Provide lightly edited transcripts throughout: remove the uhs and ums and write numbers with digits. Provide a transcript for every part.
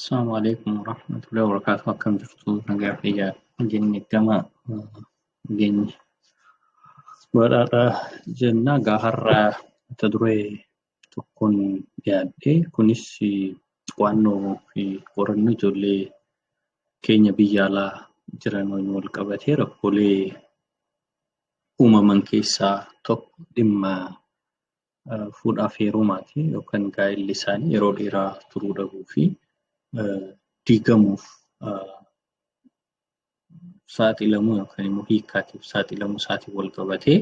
Assalamu alaikum warahmatullahi wabarakatuh. Akkam jirtu, nagaa fayyaa jenne, gama geenye badhaadha jenna. Egaa har'a mata duree tokkoon dhiyaadhe. Kunis qo'annoo fi qorannoo ijoollee keenya biyya alaa jiran waliin wal qabatee rakkoolee uumaman keessaa tokko dhimma fuudhaaf heerumaati, yookaan gaa'elli isaanii yeroo dheeraa turuu dhabuu fi diigamuuf saaxilamuu yookaan immoo hiikkaatiif saaxilamuu isaatiin wal qabatee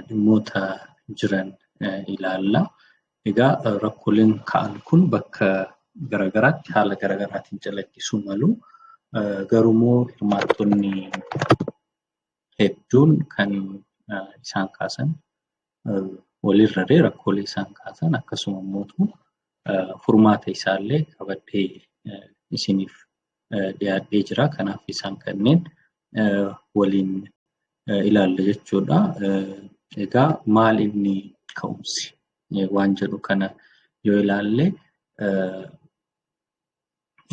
dhimmoota jiran ilaalla. Egaa rakkooleen ka'an kun bakka garaagaraatti haala garaagaraatiin calaqqisuu malu. Garuummoo hirmaattonni hedduun kan isaan kaasan walirra rakkoolee isaan kaasan, akkasuma immoo furmaata isaallee qabadhee isiniif dhiyaadhee jira. Kanaaf isaan kanneen waliin ilaalla jechuudha. Egaa maal inni ka'umsi waan jedhu kana yoo ilaalle,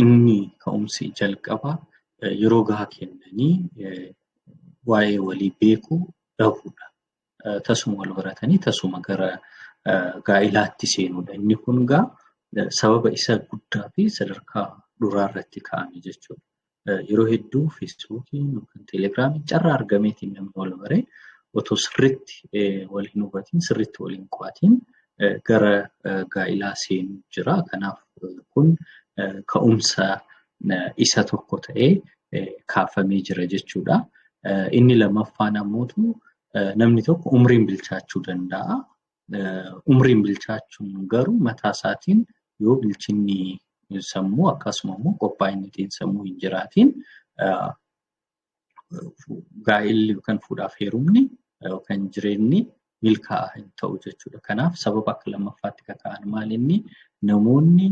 inni ka'umsi jalqabaa yeroo gahaa kennanii waa'ee walii beekuu dhabuudha. Tasuma wal baratanii tasuma gara gaa'ilaatti seenuudha. Inni kun egaa sababa isa guddaa fi sadarkaa duraa irratti kaa'ame jechuudha. Yeroo hedduu Feesbuukiin yookaan Telegiraamiin carraa argameetiin namni wal baree otoo sirriitti wal hin hubatiin, sirriitti wal hin qo'atiin gara gaa'ilaa seenuu jira. Kanaaf kun ka'umsa isa tokko ta'ee kaafamee jira jechuudha. Inni lammaffaan ammootu namni tokko umriin bilchaachuu danda'a. Umriin bilchaachuun garuu mataa isaatiin yoo bilchinni sammuu akkasuma immoo qophaa'inni xiinsammuu hin jiraatiin, gaa'elli yookaan fuudhaaf heerumni yookaan jireenyi milkaa'aa hin ta'u jechuudha. Kanaaf sababa akka lammaffaatti kaka'an maal inni, namoonni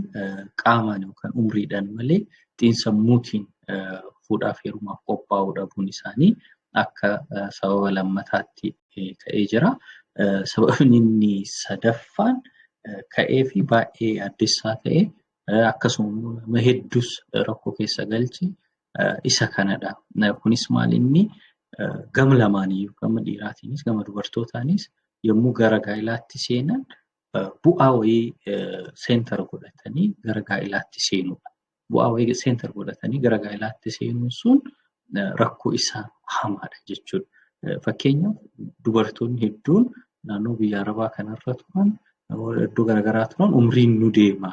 qaamaan yookaan umriidhaan malee xiinsammuutiin fuudhaaf heerumaaf qophaa'uu dhabuun isaanii akka sababa lammataatti ka'ee jira. Sababni inni sadaffaan ka'ee fi baay'ee addessaa ta'e, akkasuma immoo nama hedduus rakkoo keessa galche isa kanadha. Kunis maal inni, gama lamaaniyyuu, gama dhiiraatiinis gama dubartootaanis, yommuu gara gaa'ilaatti seenan bu'aa wayii center godhatanii gara gaa'ilaatti seenuudha. Bu'aa wayii center godhatanii gara gaa'ilaatti seenuun sun rakkoo isa hamaadha jechuudha. Fakkeenyaaf, dubartoonni hedduun naannoo biyya Arabaa kanarra turan, iddoo garaagaraa turan, umriin nu deema.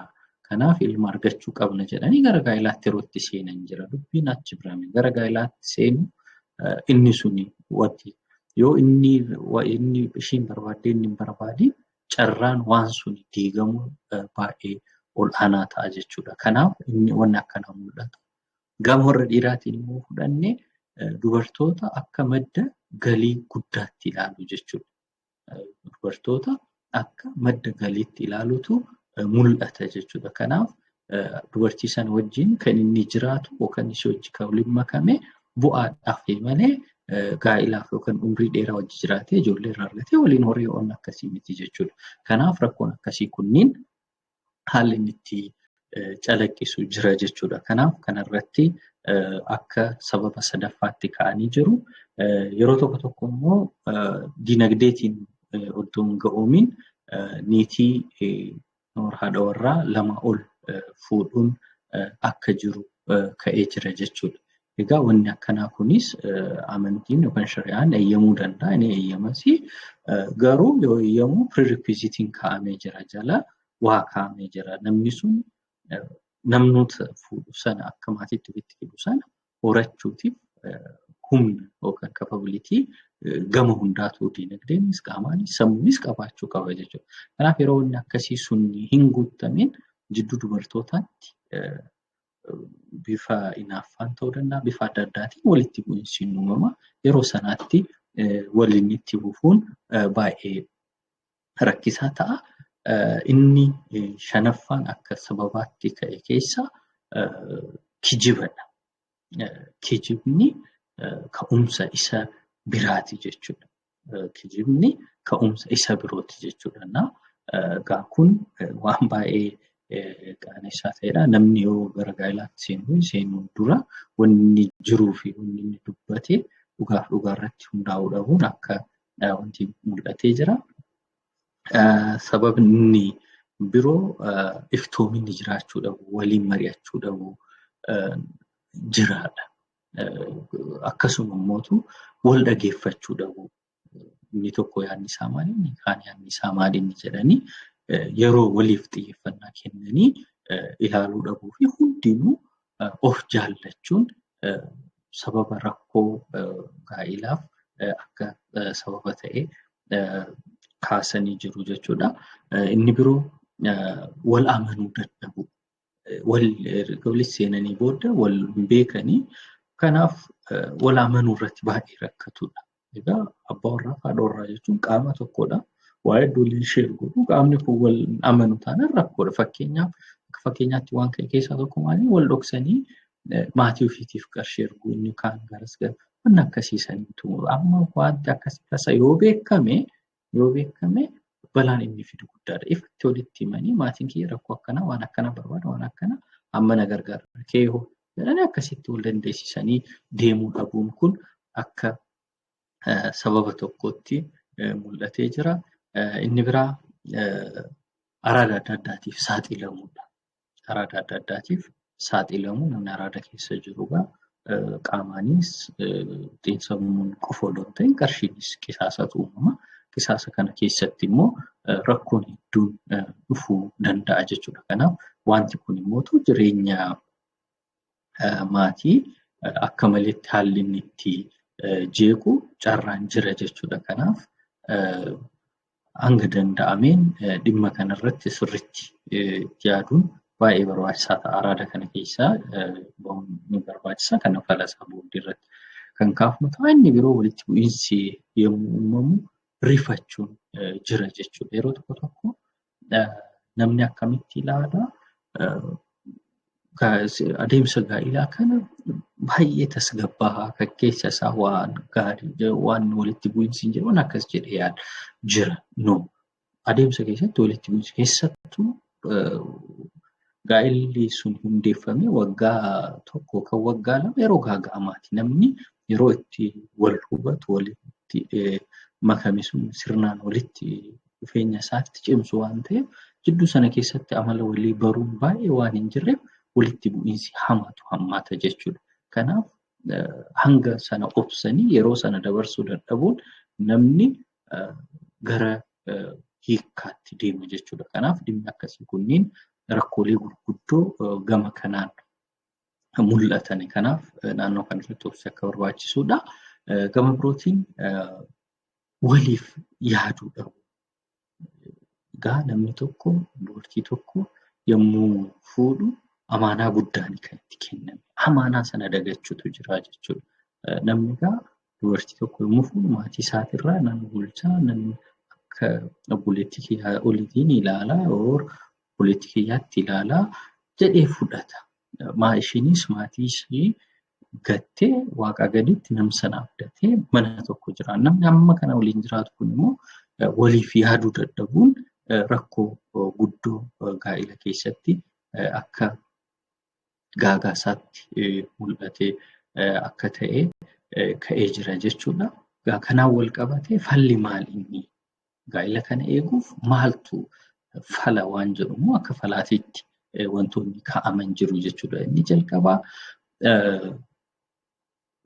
Kanaaf ilma argachuu qabna jedhanii gara gaa'ilaatti yeroo itti seenan jira. Dubbiin achi biraame gara gaa'ilaatti seenu inni suni wanti yoo inni ishiin barbaaddee inni hin barbaadin, carraan waan sun diigamuu baay'ee ol aanaa ta'a jechuudha. Kanaaf inni wanni akkanaa mul'atu. Gama warra dhiiraatiin immoo fudhannee, dubartoota akka madda galii guddaatti ilaalu jechuudha. Dubartoota akka madda galiitti ilaalutu mul'ata jechuudha. Kanaaf dubartii sana wajjin kan inni jiraatu yookaan ishee wajjin kan waliin makame bu'aadhaaf malee gaa'ilaaf yookaan umrii dheeraa wajji jiraatee ijoollee irraa argatee waliin horii waan akkasii miti jechuudha. Kanaaf rakkoon akkasii kunniin haalli inni itti calaqqisu jira jechuudha. Kanaaf kanarratti akka sababa sadaffaatti ka'anii jiru. Yeroo tokko tokko immoo dinagdeetiin otoo hin ga'oomin niitii, haadha warraa lama ol fuudhuun akka jiru ka'ee jira jechuudha. Egaa wanni akkanaa kunis amantiin yookaan shari'aan eeyyamuu danda'a, ni eeyyamas. Garuu yoo eeyyamu prerequisitiin kaa'amee jira, jala waa kaa'amee jira. Namni sun namnoota fuudhu sana akka maatiitti ofitti fidu sana horachuutiif humna yookaan capability gama hundaatu, dinagdeenis, qaamaanis, sammuunis qabaachuu qaba jechuudha. Kanaaf yeroo wanni akkasii sun hin guutamin jidduu dubartootaatti bifa hinaaffaan ta'uu danda'a, bifa adda addaatiin walitti bu'iinsi ni uumama. Yeroo sanaatti waliin itti fufuun baay'ee rakkisaa ta'a. Inni shanaffaan akka sababaatti ka'e keessa kijibadha. Kijibni ka'umsa isa biraati jechuudha. Kijibni ka'umsa isa birooti jechuudha. Egaa kun waan baay'ee qaanessaa ta'edha. Namni yoo gara gaa'ilaatti seenu seenuun dura wanni jiruu fi wanni inni dubbate dhugaaf dhugaa irratti hundaa'uu dhabuun akka wanti mul'atee jira. Sababni biroo iftoominni jiraachuu dhabu, waliin mari'achuu dhabu jiraadha. Akkasuma immoo wal dhageeffachuu dhabu. Inni tokko yaadni isaa maali? Inni kaan yaadni isaa maali? Inni jedhanii yeroo waliif xiyyeeffannaa kennanii ilaaluu dhabuu fi hundinuu of jaallachuun sababa rakkoo gaa'ilaaf akka sababa ta'e kaasanii jiru jechuudha. Inni biroo wal amanuu dadhabuu. Walitti seenanii booda wal beekanii kanaaf wal amanuu irratti baay'ee rakkatudha. Egaa abbaa warraa fi haadha warraa jechuun qaama tokkodha. Waa hedduu waliin share godhu. Qaamni kun wal amanu taanaan rakkoodha. Fakkeenyaaf akka fakkeenyaatti waan ka'e keessaa tokko maali? Wal dhoksanii maatii ofiitiif qarshii erguu inni kaan garas gara wanni akkasii saniitu amma wanti akkasii tasa yoo beekame balaan inni fidu guddaadha. Ifatti walitti himanii maatiin kiyya rakkoo akkanaa waan akkana barbaada, waan akkana amma na gargaara kee hoo jedhanii akkasitti wal dandeessisanii deemuu dhabuun kun akka sababa tokkotti mul'atee jira. Inni biraa araada adda addaatiif saaxilamuudha. Araada adda addaatiif saaxilamuu, namni araada keessa jiru egaa qaamaanis xiinsammuun qofa odoo hin ta'in qarshiinis qisaasatu uumama. Qisaasa kana keessatti immoo rakkoon hedduun dhufuu danda'a jechuudha. Kanaaf wanti kun immoo jireenya maatii akka maleetti haalli inni itti jeequ carraan jira jechuudha. Kanaaf hanga danda'ameen dhimma kanarratti sirriitti yaaduun baay'ee barbaachisaa ta'a. Araada kana keessaa bahuun ni barbaachisa. Kana falasaa booddee irratti kan kaafnu ta'a. Inni biroo walitti bu'iinsi yommuu uumamu rifachuun jira jechuudha. Yeroo tokko tokko namni akkamitti ilaala? Adeemsa gaa'ilaa kana baay'ee tasgabbaa'aa kan keessa isaa waan gaarii, waan walitti bu'iinsi hin jiru akkas jedhee yaada jira. No. Adeemsa keessatti walitti bu'iinsi, keessattuu gaa'illi sun hundeeffamee waggaa 1 kan waggaa 2 yeroo gaaga'amaati. Namni yeroo itti wal hubatu, walitti makame sun sirnaan walitti dhufeenya isaatti cimsu waan ta'eef, jidduu sana keessatti amala walii baruun baay'ee waan hin jirreef walitti bu'iinsi hamaatu hammaata jechuudha. Kanaaf hanga sana obsanii yeroo sana dabarsuu dadhabuun namni gara hiikkaatti deema jechuudha. Kanaaf dhimmi akkasii kunniin rakkoolee gurguddoo gama kanaan mul'atan. Kanaaf naannoo kanarratti obsi akka barbaachisuudha. Gama birootiin waliif yaaduu dhabu. Egaa namni tokko dubartii tokko yommuu fuudhu amaanaa guddaan kan itti kenname. Amaanaa sana dagachuutu jira jechuudha. Namni egaa dubartii tokko yommuu fuudhu maatii isaatirraa nan bulchaa, nan akka obboleettii kiyyaa oliitiin ilaalaa, obboleettii kiyyaatti ilaalaa jedhee fudhata. Ishiinis maatii ishii gattee waaqaa gaditti nama sana abdatee mana tokko jira. Namni amma kana waliin jiraatu kun immoo waliif yaaduu dadhabuun rakkoo guddoo gaa'ela keessatti akka gaagaasaatti mul'atee akka ta'e ka'ee jira jechuudha. Kanaan wal qabatee falli maal inni? Gaa'ela kana eeguuf maaltu fala waan jedhu immoo akka falaatiitti wantoonni kaa'aman jiru jechuudha. Inni jalqabaa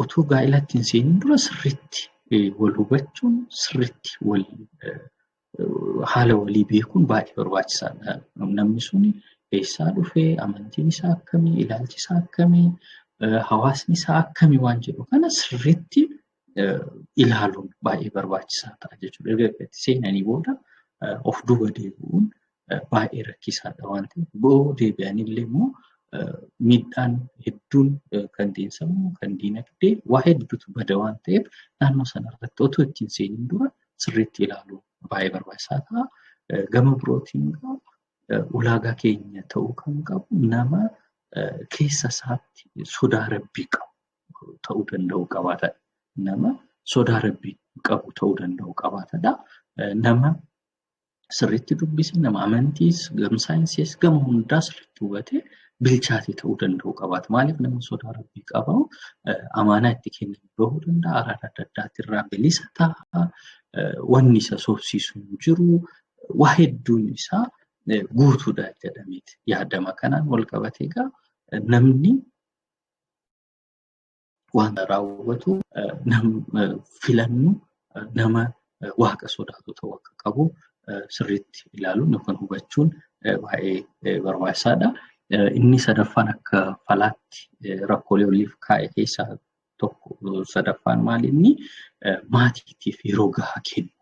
utuu gaa'elatti hin seenin dura sirriitti wal hubachuun, sirriitti wal haala walii beekuun baay'ee barbaachisaadha. Namni sun eessaa dhufee, amantiin isaa akkamii, ilaalchi isaa akkamii, hawaasni isaa akkamii waan jedhu kana sirriitti ilaaluun baay'ee barbaachisaa ta'a jechuudha. Erga itti seenanii booda of duuba deebi'uun baay'ee rakkisaadha waan ta'eef, boo deebi'anillee immoo miidhaan hedduun kan xiinsammuu, kan diinagdee waa hedduutu bada waan ta'eef, naannoo sanarratti otoo ittiin seenin dura sirriitti ilaaluun baay'ee barbaachisaa ta'a. Gama birootiin ulaagaa keenya ta'uu kan qabu nama keessa isaatti sodaa rabbii qabu ta'uu danda'u qabaatadha. Nama sodaa rabbii qabu ta'uu danda'u qabaatadha. Nama Sirriitti dubbise, nama amantiis, gama saayinsiis, gama hundaa sirriitti hubatee bilchaatee ta'uu danda'u qabaata. Maaliif nama sodaa rabbii qabu amaanaa itti kenname bahuu danda'a, araada adda addaatirraa bilisa ta'a, wanni isa soofsiisu hin jiru, waa hedduun isaa guutuudha jedhameeti yaadama. Kanaan wal qabatee egaa namni waan raawwatu filannu nama waaqa sodaatu ta'uu akka qabu sirriitti ilaaluun yookaan hubachuun baay'ee barbaachisaadha. Inni sadaffaan akka falaatti rakkoolee oliif kaa'e keessaa tokko sadaffaan maali inni maatiitiif yeroo gahaa kennu.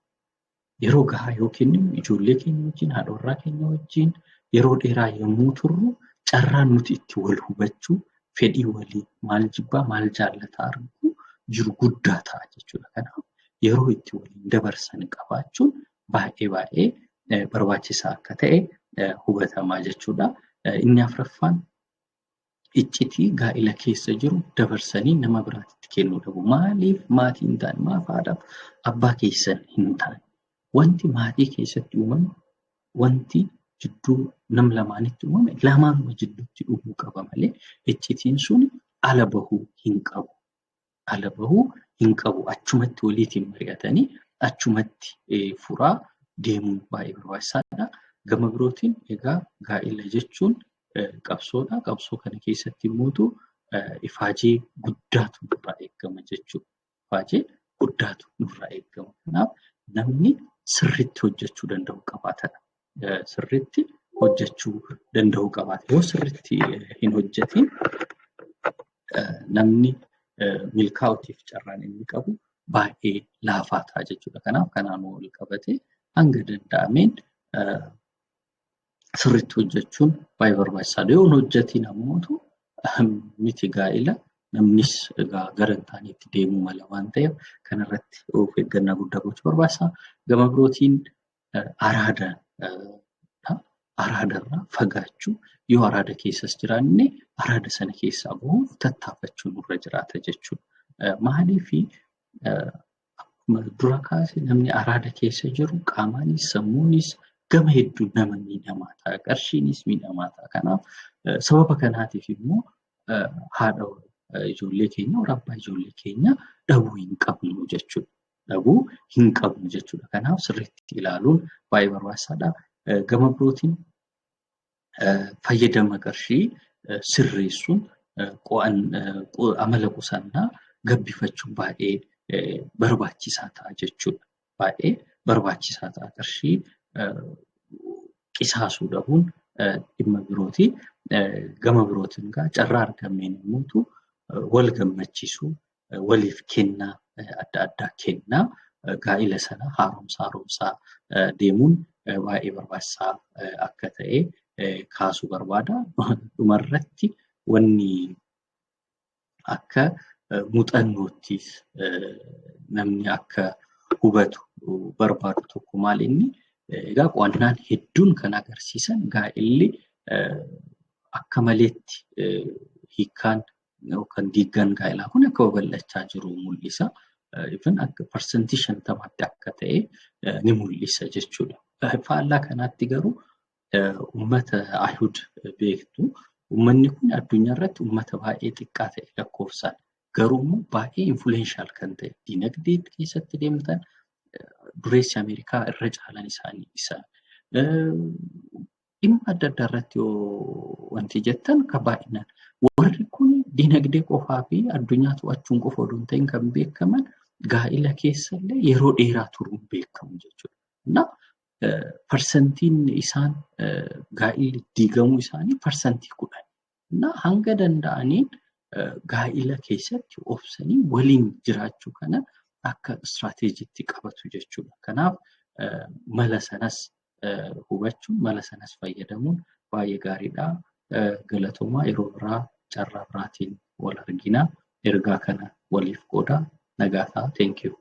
Yeroo gahaa yoo kenninu ijoollee keenya wajjin, haadha warraa keenya wajjin yeroo dheeraa yommuu turru carraan nuti itti wal hubachuu, fedhii walii maal jibbaa maal jaallataa arguu jiru guddaa ta'a jechuudha. Kanaaf yeroo itti waliin dabarsan qabaachuun baay'ee baay'ee barbaachisaa akka ta'e hubatamaa jechuudha. Inni afuraffaan iccitii gaa'ila keessa jiru dabarsanii nama biraatti kennuu dhabu. Maaliif maatii hin taane? Maaf haadhaaf abbaa keessan hin taane? Wanti maatii keessatti uumame, wanti jidduu nam lamaanitti uumame lamaanuma jidduutti dhumuu qaba malee iccitiin sun ala bahuu hin qabu. Ala bahuu hin qabu. Achumatti waliitiin mari'atanii achumatti furaa deemuun baay'ee barbaachisaadha. Gama birootiin egaa gaa'ila jechuun qabsoodha. Qabsoo kana keessatti immoo ifaajee guddaatu nurraa eegama jechuudha. Ifaajee guddaatu nurraa eegama. Kanaaf namni sirriitti hojjechuu danda'u qabaatadha. Sirriitti hojjechuu danda'u qabaata. Yoo sirriitti hin hojjetin namni milkaa'uutiif carraan inni qabu baay'ee laafaa ta'a jechuudha. Kanaaf kanaan wal qabatee hanga danda'ameen sirriitti hojjechuun baay'ee barbaachisaadha. Yoo hin hojjetin ammoo miti gaa'ila namnis egaa gara hin taanetti deemuu mala waan ta'eef kanarratti of eeggannaa guddaa gochuu barbaachisa. Gama birootiin araada araadarraa fagaachuu, yoo araada keessas jiraanne araada sana keessaa bahuuf tattaafachuu nurra jiraata jechuudha. Maaliifi akkuma dura kaase namni araada keessa jiru qaamaanis sammuunis gama hedduun nama miidhamaa ta'a. Qarshiinis miidhamaa ta'a. Kanaaf sababa kanaatiif immoo haadha ijoollee keenya warra abbaa ijoollee keenya dhabuu hin qabnu jechuudha. Dhabuu hin qabnu jechuudha. Kanaaf sirriitti ilaaluun baay'ee barbaachisaadha. Gama birootiin fayyadama qarshii sirreessuun amala qusannaa gabbifachuun baay'ee barbaachisaa ta'a jechuudha. Baay'ee barbaachisaa ta'a qarshii qisaasuu dhabuun dhimma birooti. Gama birootiin egaa carraa argameen immoo wal gammachiisuu, waliif kennaa adda addaa kennaa gaa'ila sana haaromsaa haaromsaa deemuun baay'ee barbaachisaa akka ta'e kaasuu barbaada. Dhumarratti wanni akka muuxannoottis namni akka hubatu barbaadu tokko maal inni egaa qo'annaan hedduun kan agarsiisan gaa'illi akka maleetti hiikkaan yookaan diiggaan gaa'ilaa kun akka babal'achaa jiru mul'isa. Even akka 50% akka ta'e ni mul'isa jechuudha. Faallaa kanaatti garuu uummata Ayihud beektu. Uummanni kun addunyaa irratti uummata baay'ee xiqqaa ta'e lakkoofsaan garuu immoo baay'ee influential kan ta'e dinagdee keessatti deemtan dureessi Ameerikaa irra caalan isaanii isaan. Dhimma adda addaa irratti yoo wanti jettan kan baay'inaan warri kun dinagdee qofaa fi addunyaa to'achuun qofa odoo hin ta'in kan beekaman gaa'ila keessallee yeroo dheeraa turuun beekamu jechuudha. Na parsantiin isaan gaa'illi diigamuu isaanii 10%. Na hanga danda'aniin gaa'ila keessatti obsanii waliin jiraachuu kana akka istiraateejiitti qabatu jechuudha. Kanaaf mala sanas hubachuun mala sanas fayyadamuun baay'ee gaariidha. Galatoomaa, yeroo biraa carraa biraatiin wal argina. Ergaa kana waliif qooda. Nagaa ta'a. Thank you.